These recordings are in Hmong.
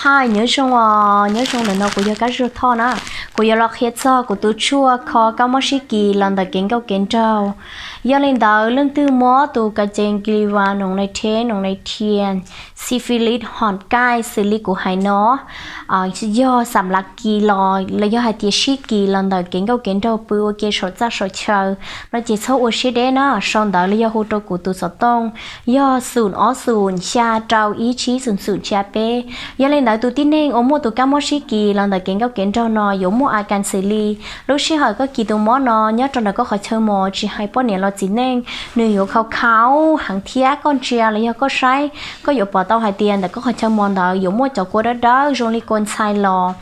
Hi, nyob zoo os, nyob zoo, ntawm no kuv yog Kab Zuag Thoj na. Kuv yuav los qhia txog kuv tus tshuaj kho kab mob sib kis los ntawm kev nkauj kev nraug. Yog li ntawd, leej twg muab tus ka cees kis vas noos nai theb noos nai thias, syphilis, hom kaij xws li kuv hais no, yog xam lav kis los los yog hais tias sib kis los ntawm kev nkauj kev nraug pw ua ke saum txaj saum chaw no ces txhob ua siab deb na, sau ntawv los yog hu rau kuv tus xov tooj yog xoom ob xoom xya rau ib tsib xoom xoom xya peb. Yog li ntawd, tus tib neeg uas muaj tus kab mob sib kis los ntawm kev nkauj kev nraug no yuav muaj a kas xws li lub sij hawm koj kis tus mob no nyob rau ntawm koj qhov chaw mos, tsis hais poj niam los txiv neej, nws yuav khau khau heev thiab koj ntsia los yog koj saib, koj yuav pom tau hais tias ntawm koj qhov chaw mos ntawd yuav muaj cov kua dawb dawb zoo li kua ntxhais los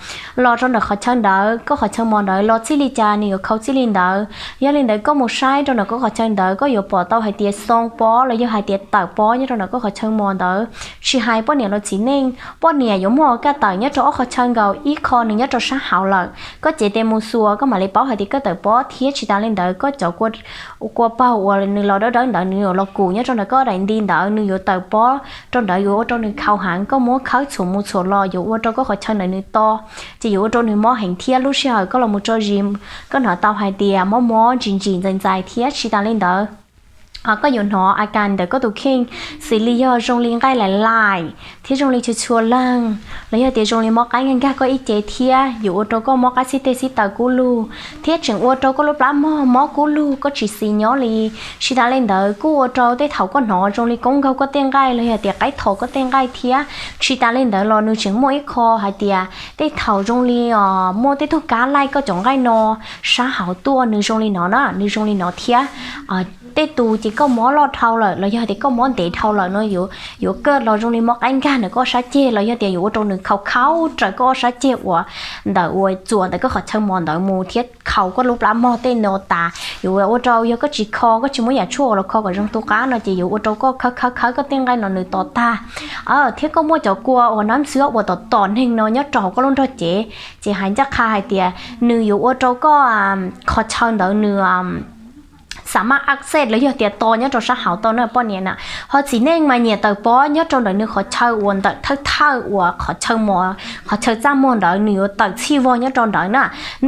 los rau ntawm qhov chaw ntawd, koj qhov chaw mos ntawd los txij li cas nws yuav khau txij li ntawd. Yog li ntawd, koj mus saib rau ntawm koj qhov chaw ntawd koj yuav pom tau hais tias xoo pob los yog hais tias tawm pob nyob rau ntawm koj qhov chaw mos ntawd. Tsis hais poj niam los txiv neej, poj niam yuav muaj kaj tawm nyob rau ob qhov chaw nkaus, ib qho nws nyob rau sab hauv lawm, koj cev tes mus xuas koj mam li paub hais tias koj tawm pob thiab. Tsis tas li ntawd, koj cov kua paug uas nws los dawb dawb ntawd nws yuav los kum nyob rau ntawm koj daim nti ntawd, nws yuav tawm pob rau ntawd, yuav ua rau nws khau heev. Koj muab khawb txhuam mus txhuam los yuav ua rau koj qhov chaw ntawd nws to, ces yuav ua rau nws mob heev thiab. Lub sij hawm koj los mus tso zis, koj hnov tau hais tias mob mob ntsim ntsim ntxais ntxais thiab. Tsis tas li ntawd, koj yuav hnov a kas ntawm koj tus kheej xws li yog zoo li nqaij laim laim thiab zoo li tshua tshua leeg, los yog tias zoo li mob qaib nkag nkag koj ib ce thiab. Yuav ua rau koj mob qab xib teg xib taws kub lug thiab tseem ua rau koj lub plab mog mob kub lug, koj tsis xis nyob li. Tsis tas li ntawd, kuj ua rau tej thaum koj hnov zoo li koob nkaug koj tej nqaij los yog tias qaib thos koj tej nqaij thiab. Tsis tas li ntawd los nws tseem muaj ib qho hais tias tej thaum zoo li muaj tej tug kab laij koj cov nqaij no sab hauv tuaj, nws zoo li no na, nws zoo li no thiab. Tej tus ces koj mob loj dhau lawm los yog tias koj mob ntev dhau lawm no yuav kaj los zoo li mob qaib nkag ntawm koj sab ceg los yog tias yuav ua rau nws khau khau raws koj sab ceg uas ntawm uas txuas ntawm koj qhov chaw mos ntawd mus thiab khau koj lub plab mog tej no tas. Yuav ua rau yog koj tsis kho, koj tsis muab yam tshuaj uas los kho kom zoo tu qab no ces yuav ua rau koj khawb khawb khawb koj tej nqaij no nws to tag. Thiab koj muaj cov kua uas nab ntxwv uas tom tom neeg no nyob rau hauv koj lub nrog cev, ces hais ncaj qha hais tias nws yuav ua rau koj qhov chaw ntawd nws xam maj ab xej los yog tias to nyob rau sab hauv tau na poj niam na. Ho txiv neej mas nyiam tawm pob nyob rau ntawm nws qhov chaw uas ntawm thawj thawj uas qhov chaw mos, qhov chaw txaj muag ntawd nws yuav tawm txhij vog nyob rau ntawd na.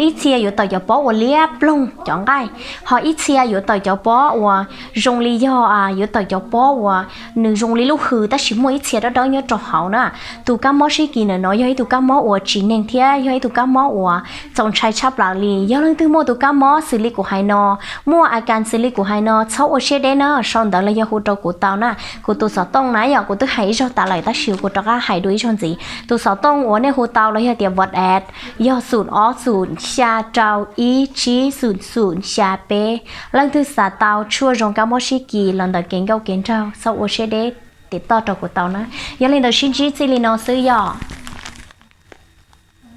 Ib txhia yuav tawm cov pob uas liab ploog cov nqaij, ho ib txhia yuav tawm cov pob uas zoo li yog yuav tawm cov pob uas nws zoo li lub hws tab sis muaj ib txhia dawb dawb nyob rau hauv na. Tus kab mob sib kis ntawm no yog ib tug kab mob uas tsim neeg thiab yog ib tug kab mob uas txaus ntshai tshaj plaws li. Yog leej twg muaj tus kab mob xws li kuv hais no, muaj a kas xws li kuv hais no, txhob ua siab deb na, sau ntawv los yog hu rau kuv tau na. Kuv tus xov tooj na yom, kuv twb hais ib zaug tas lawm tab sis kuv rov qab hais dua ib zaug ntxiv. Tus xov tooj uas nej hu tau los yog tias WhatsApp yog xoom ob xoom xya rau ib tsib xoom xoom xya peb. Leej twg xav tau tshuaj zoo kab mob sib kis los ntawm kev nkauj kev nraug txhob ua siab deb, tiv toj rau kuv tau na. Yog li ntawd sib ntsib txij li no xwb yom.